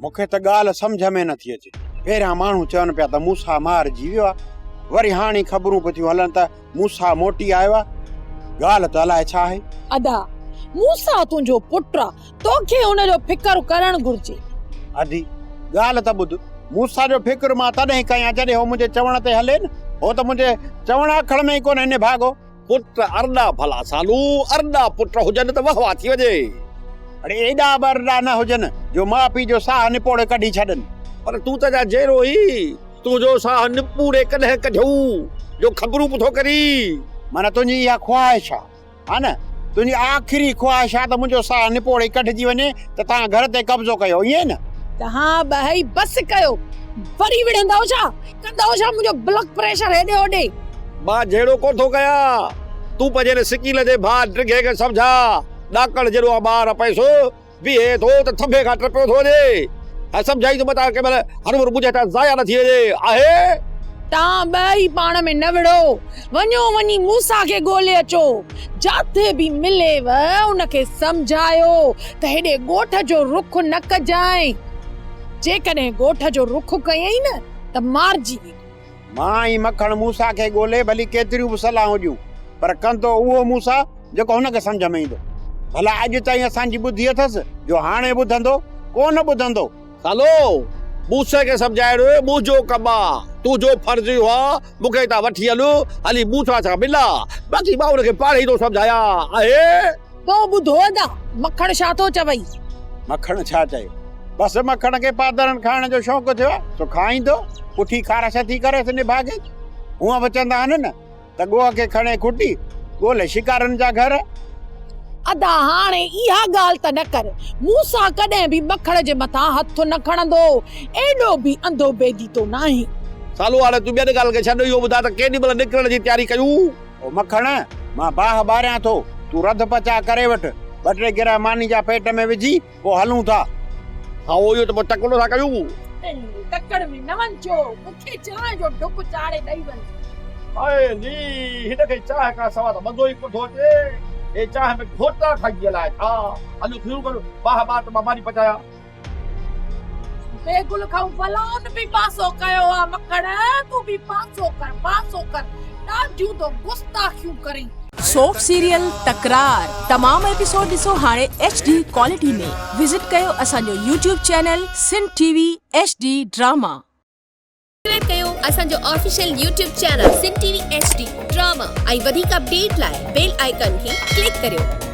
مون کي ته ڳالهه سمجهه ۾ نٿي اچي. پهريان ماڻهو چون پيا ته موسيٰ مارجي ويو آهي، وري هاڻي خبرون به ٿيون هلن ته موسيٰ موٽي آيو آهي. ڳالهه ته الائي ڇا آهي؟ ادا، موسيٰ تنهنجو پٽ آ، توکي ان جو فڪر ڪرڻ گهرجي. ادي، ڳالهه ته ٻڌ، موسيٰ جو فڪر مان تڏهن ڪيان جڏهن هو منهنجي چوڻ تي هلي نه. هو ته منهنجي چوڻ اکڙ ۾ ئي ڪونه نڀاڳو. پٽ ارڏا ڀلا سالو، ارڏا پٽ هجن ته وهه واه ٿي وڃي. اڙي ايڏا به ارڏا نه هجن جو ماء پيء جو ساهه نپوڙي ڪڍي ڇڏن. پر تون ته اڃا جيئرو ئي، تنهنجو ساهه نپوڙي ڪڏهن ڪڍيون جو خبرون به ٿو ڪرين. معنيٰ تنهنجي اها خواهش آ، ها نه؟ تنهنجي آخري خواهش آ ته منهنجو ساهه نپوڙي ڪڍجي وڃي ته توهان گهر تي قبضو ڪيو، ائين نه؟ توهان ٻئي بس ڪيو، وري وڙهندؤ ڇا؟ ڪندؤ ڇا منهنجو بلڊ پريشر هيڏي هوڏي؟ مان جهيڙو ڪونه ٿو ڪيان، تون پنهنجي هن سڪيل جي ڀاء ڊگهي کي سمجهاء، ڏاڪڻ جيڏو آ ٻار پئسو، بيهي ٿو ته ٿنڀي کان ٽپيو ٿو وڃي. ۽ سمجهائين ته متان ڪنهن مهل هروڀرو منهنجي هٿان ضايع نه ٿي وڃي. آهي؟ توهان ٻئي پاڻ ۾ نه وڙهو. وڃو وڃي موسيٰ کي ڳولي اچو. جاٿي به مليو ان کي سمجهايو ته هيڏي ڳوٺ جو رخ نه ڪجانء. جيڪڏهن ڳوٺ جو رخ ڪيائين نه ته مارجي ويندو. مان ۽ مکڻ موسيٰ کي ڳولي ڀلي ڪيتريون به صلاحون ڏيون، پر ڪندو اهو موسيٰ جيڪو هن کي سمجهه ۾ ايندو. ڀلا اڄ تائين اسان جي ٻڌي اٿس جو هاڻي ٻڌندو؟ ڪونه ٻڌندو. سالو، موسيٰ کي سمجهائڻ منهنجو ڪم آ، تنهنجو فرض اهو آ مون کي هتان وٺي هل، هلي موسيٰ سان ملان، باقي مان ان کي پاڻهي ٿو سمجهايان. آهي؟ تو ٻڌو ادا، مکڻ ڇا ٿو چوئي؟ مکڻ ڇا چيو؟ بس مکڻ کي پادرن کائڻ جو شوق ٿيو آهي، سو کائيندو، پٺي خارش ٿي ڪريس نڀاڳي جي. هونء به چوندا آهن نه ته ڳوهه کي کڻي کٽي، ڳولي شڪارين جا گهر. ادا هاڻي اها ڳالهه ته نه ڪر، مون سان ڪڏهن به مکڻ جي مٿان هٿ نه کڻندو، ايڏو به انڌو بيديتو ناهي. سالو هاڻي تون ٻين ڳالهين کي ڇڏ، اهو ٻڌاء ته ڪيڏي مهل نڪرڻ جي تياري ڪيون؟ او مکڻ، مان باهه ٻاريان ٿو، تون رڌ پچاء ڪري وٺ، ٻه ٽي گرهه ماني جا پيٽ ۾ وجهي، پوء هلون ٿا. هائو، اهو ته پوء تڪڙو ٿا ڪيون. تڪڙ ۾ نه وڃجو، مون کي چانهه جو ڍڪ چاڙهي ڏئي وڃ. هائي ني، هن کي چانهه کان سوا ته مزو ئي ڪونه ٿو اچي. هي چانهه ۾ گهوٽا کائيندي الائي ڇا. هليو شروع ڪر، باهه ٻار ته مان ماني پچايان. بيگل کان بلائن به پاسو ڪيو آ مکڻ تون به پاسو ڪر پاسو ڪر ڏاڍيون ٿو گستاخيون ڪرين. سوپ سيريل تڪرار تمام ايپيسوڊ ڏسو هاڻي ايڇ ڊي ڪوالٽي ۾ وزٽ ڪيو اسان جو YouTube channel Sindh T V H D drama. Subscribe ڪيو اسان جو official YouTube channel Sindh T V H D drama ۽ وڌيڪ اپڊيٽ لاء بيل آئيڪان کي ڪلڪ ڪريو.